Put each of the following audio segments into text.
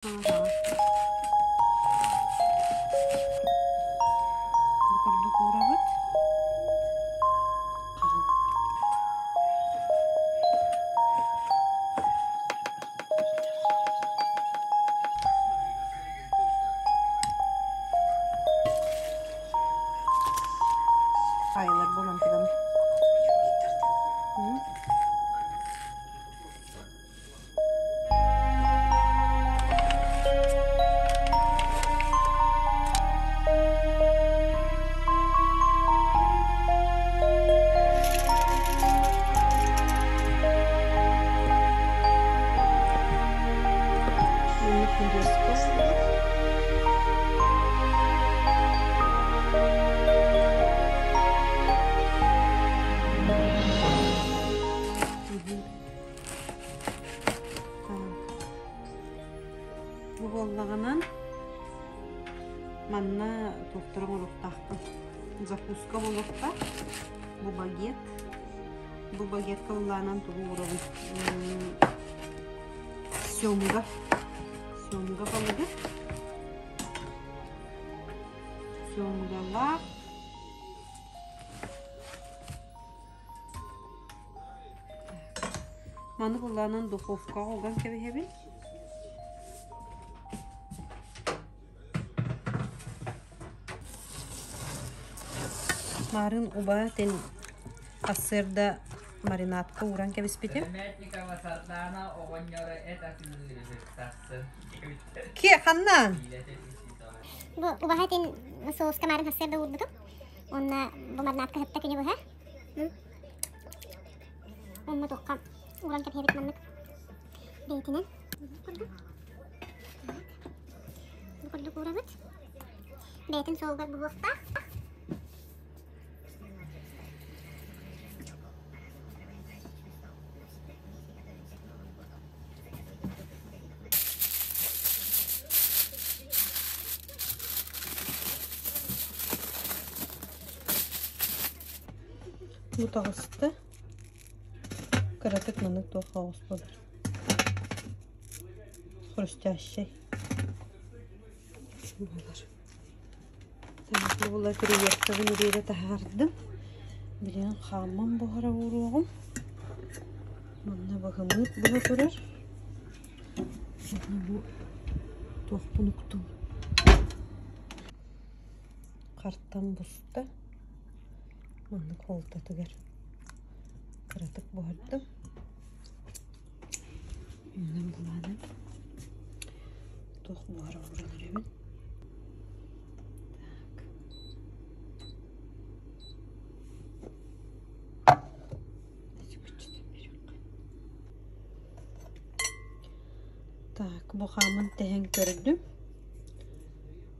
Бу курдук уурабыт. Айылар бу мантыгым. Бу буоллаҕынан манна туохтара оҥоруохтаахпын. Закуска буолуохтаах. Бу багет. Бу багетка ыллаанан тугу уурабын? Семга. Семга балыгы. Семгалаах. Маны буллаанан духовкаҕа уган кэбиһэбин. Марын уба тин сарсыарда маринадка ууран кэбиспитим. Ки ханнаан? Бу убаһа этин соуска марын сарсыарда уурбутум. Онно бу маринадка сытта күнү быһа. Онно туохха ууран кэбиһэбит маннык бэйэтинэн курдук. Бу курдук уурабыт. Бэйэтин суолугар буһуохтаах. Бу таҕыста. Кыратык маннык туох оҕус буолар. Хрустящай буолар. Була креветкабын ириэрэ таһаардым. Билигин хааммын буһара ууруоҕум. Манна баһымыыт буһа турар. Манна бу туохпун уктум. Хартан буста. Маннык холтотугар кыратык буһардым. Онон булаанын туох буһара ууран эрэбин. Так. Так, бу хаамын тэһэн көрдүм.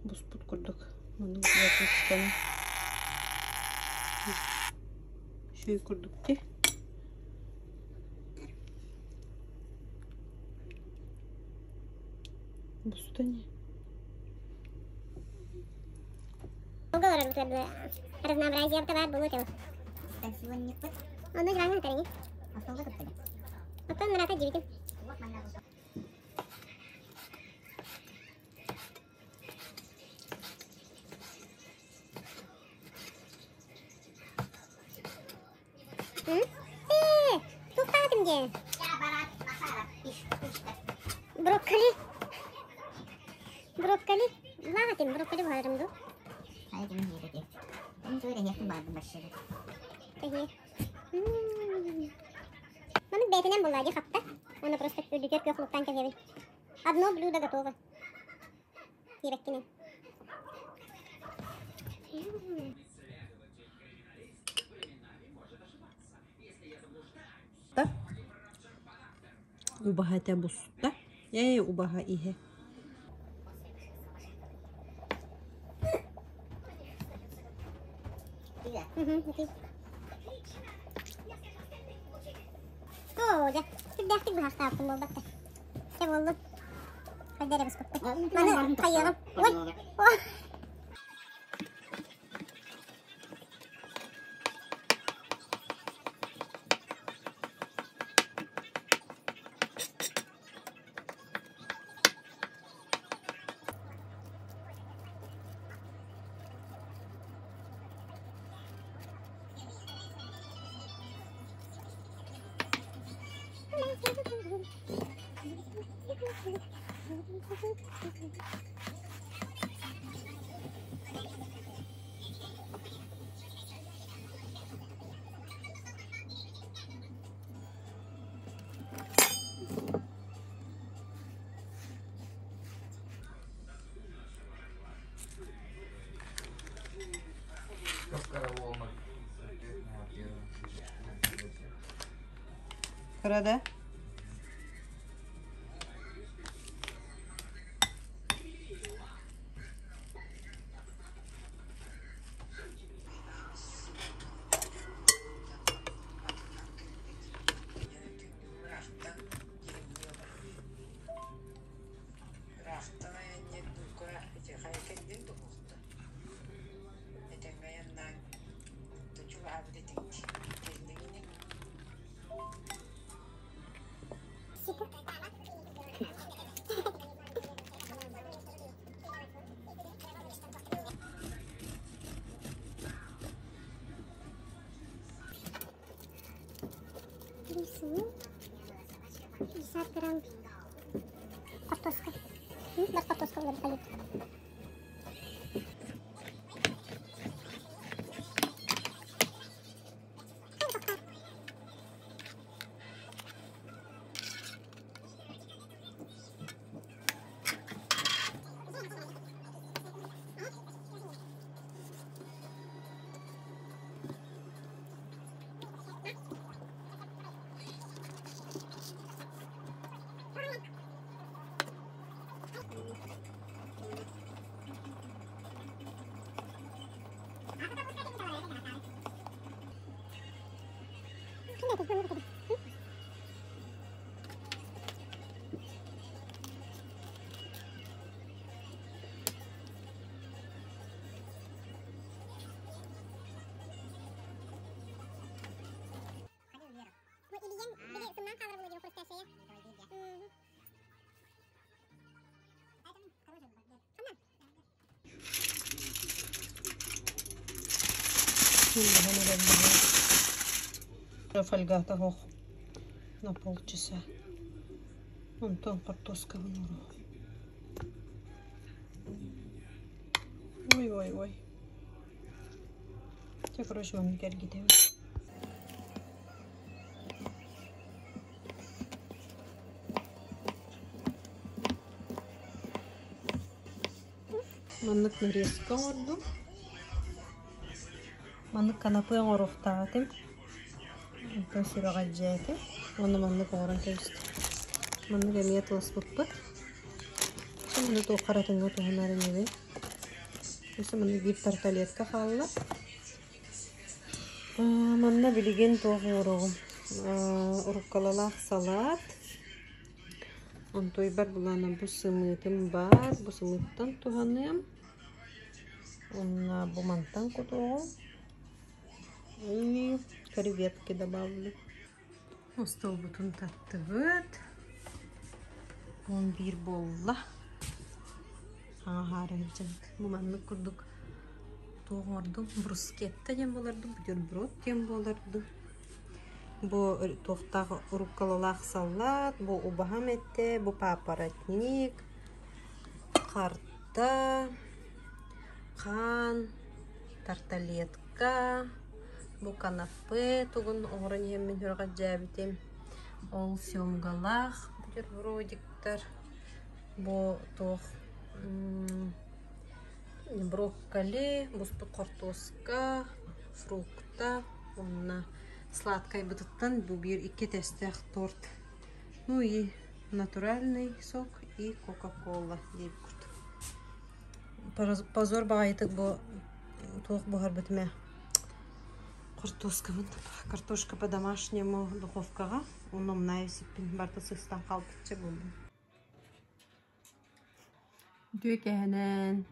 Буспут курдук. Маннык Үчүгэй курдук дии. Буста не. Разнообразие товар было Ону дьаҥҥа тэриҥи. Оттон мыраата дьибитим. Ээ, туохтаатым диэн? Брокколи. Брокколи. Лаатым, брокколи буһарым дуу? Маннык бэйэтинэн буолла дии хапта. Уонна просто үрдүгэр күөх луктаан кэбиһэбин. Одно блюдо готово. Диэбэккинэн. Убаһа этэ буста. Ээ, убаһа иһэ. Оо, дьэ, сүрдээхтик быһахтаабытым буолбатта. Чэ буоллун. Хайда эрэ быспыттар. Маны хайыаҕым. Ой! Кыра да? Ыраахтан айанньыт булка ити кэллин дуһуохта. Этэҥҥэ айаннаан чугаһаабыт этиҥ кэллиҥ ини. Рисую. 50 грамм картошка. Бас картошка уларытабыт. Фольгата ох на полчаса. Онтон хортуоскабын уруо. Ой, ой, ой. Чэ, короче, маннык эргитэбин. Маннык нарезка оҥордум. Маннык канапе оҥоруохтаах этим. Онтон сүрэҕэлдьээтим. Уонна маннык оҥорон кэбистим. Маннык эмиэ тыласпыппыт. Манны туох харатыҥҥа туһанар инибин. Өссө маннык биир тарталетка хаалла. Манна билигин туох оҥороҕум? Уруккалалаах салаат. Онтуйбар былаана бу сымыытым баар, бу сымыыттан туһаныам. Уонна бу мантан кутуоҕум. И креветки добавлю. Остуолбутун таттыбыт. 11 буолла. Аһаары сылдьабыт. Бу маннык курдук туох оҥордум? Брускетта диэн буолар дуу, бутерброд диэн буолар дуу. Бу туохтаах рукколалаах салат, бу убаһам этэ, бу папоротник, харта, хаан, тарталетка, бу канапе тугун оҥорон иһэммин сүрэҕэлдьээбитим. Ол семгалаах бутербродиктар, бу туох брокколи, буспут хортуоска, фрукта уонна сладкайбытыттан бу биир икки тэстээх торт. Ну и натуральный сок и кока-кола диэбит курдук. Позор баҕайытык бу туох буһарбытым ээ хортуоскабын картошка по-домашнему духовкаҕа уонна умнаайы сиппин барыта сыстан хаалбычча буоллум. Үтүө кэһэнэн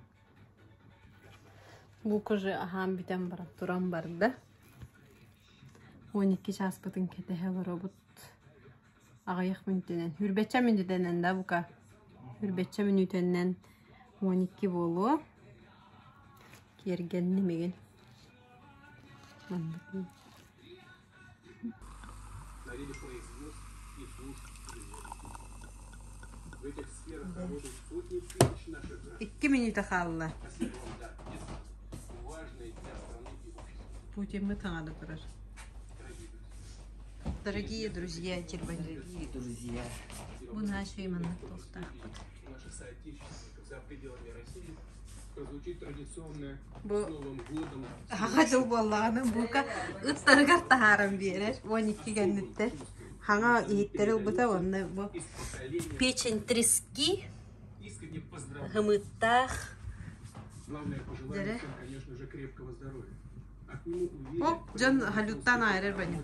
Бука же аһаан бүтэн баран туран барда. 12 чааспытын кэтэһэ олоробут. Аҕыйах мүнүүтэнэн, хүрбэччэ мүнүүтэнэн да бука. Хүрбэччэ мүнүүтэнэн 12 буолуо. Киэргэнним игин. Маннык. Икки мүнүүтэ хаалла. Путиммыт хаҥана турар. Дорогие друзья, Дорогие друзья. Бу наша маннык туохтаахпыт. Бу Саҥа дьыл буоллаҕына бука ыттарыгар таһааран биэрэр 12 кэнниттэн хаҥа иһиттэри ылбыта уонна бу печень трески һымыыттаах дьэрэ О, дьон халюттаан аайрар бани.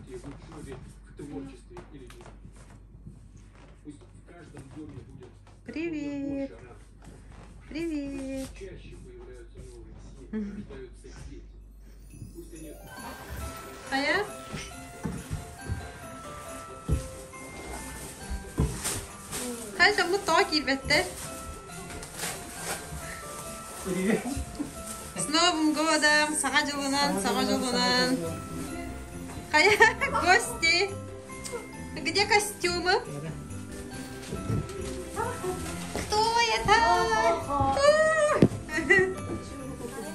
Привет! Привет! Хайа? Хайа дьоммут тоҕо киирбэттэр? Привет. С Новым годом! Саҥа дьылынан, саҥа дьылынан! Хайа, гости! Где костюмы? Кто это?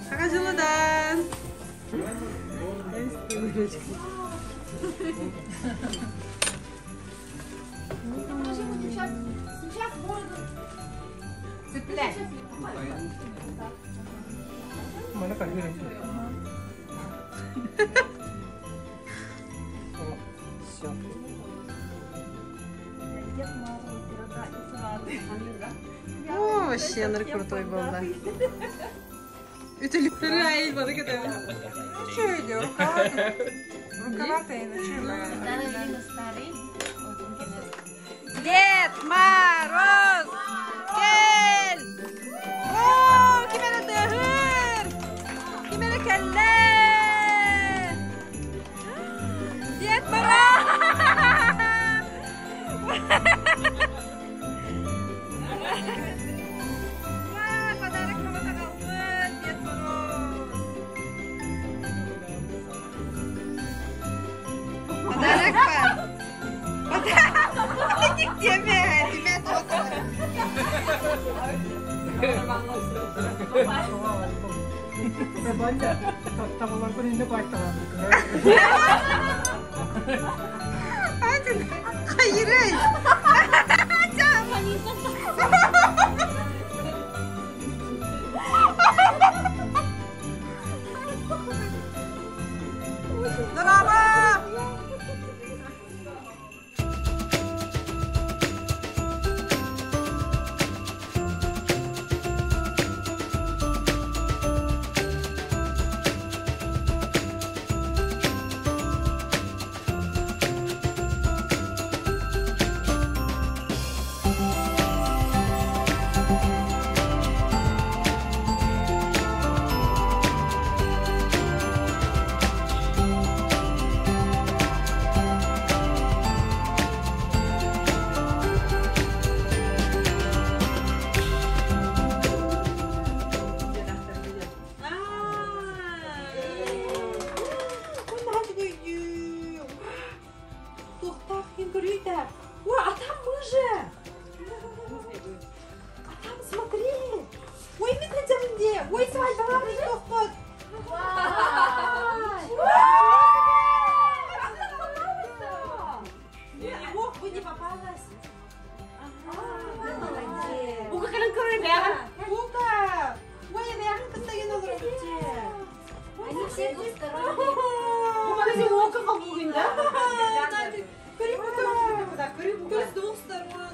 Саҥа дьылынан! Цепляй. Маны хаһыырын. Все. О, вообще, Андрей крутой был, да. Үтүлүктөрү айыл бары кетебин. Рукаватые начали. Дед Мороз! Кэл! О, ким эрэ тыаһыыр! Ким эрэ кэллэ! Дед Мороз! Подарок аҕалбыт Дед Мороз! Подарок па! Подарок! Тиэмэ, тимэ тоҕо. Табаларбын инне байталар. Хайырай! Браво! Ой, а там мыжи! А там, смотри! Ой, мен где? Ой, свадьба, тохтот! Ох, вы не попалась! Бука кэлэн көрөр бэҕэ. Бука! Ой, бэҕин кытта олорор. Они все двухсторонние. да? С двух сторон.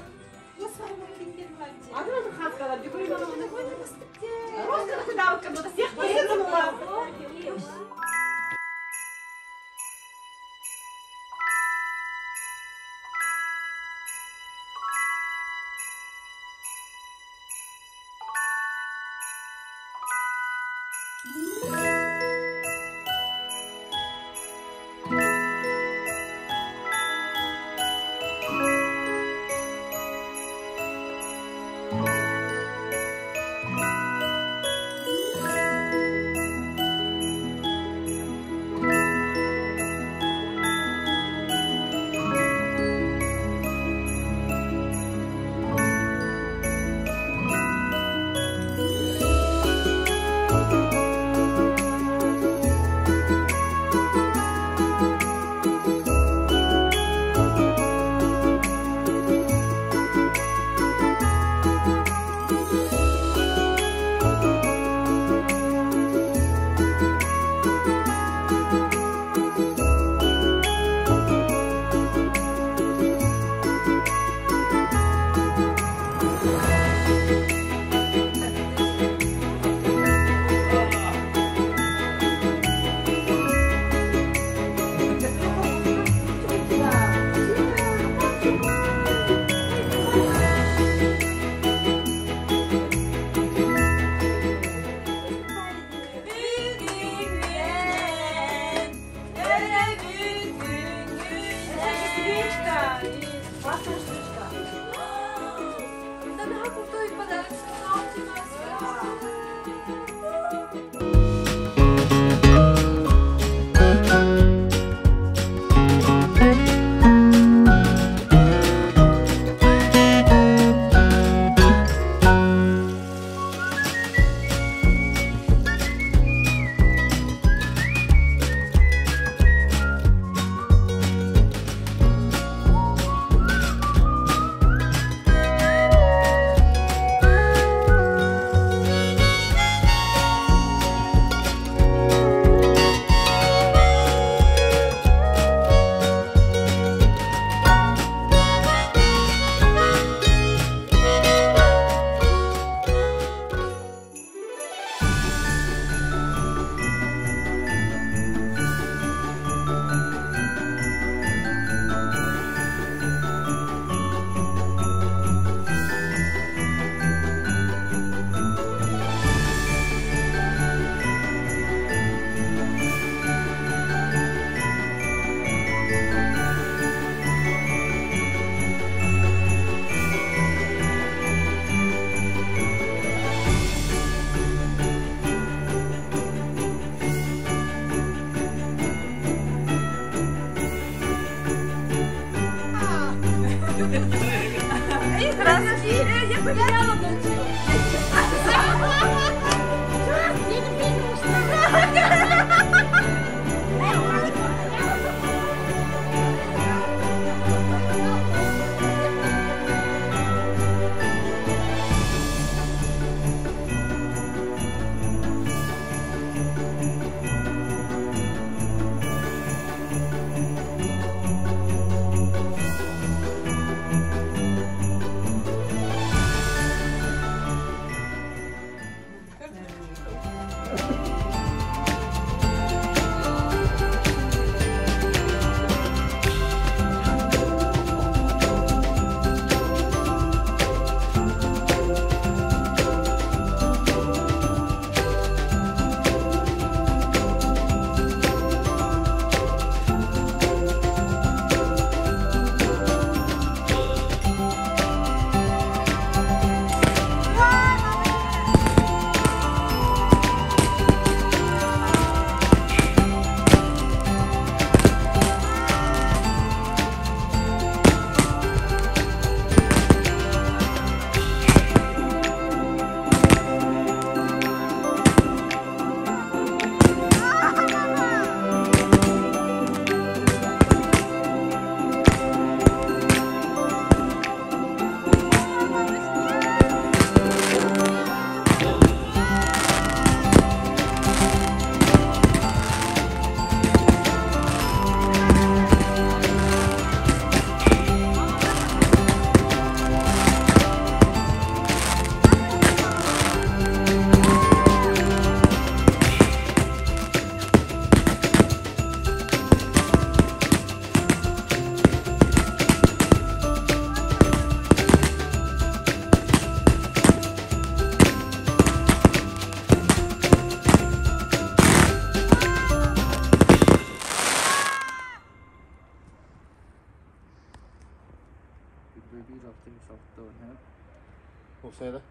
Уопсайда.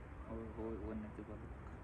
Ой, уонна ти балык.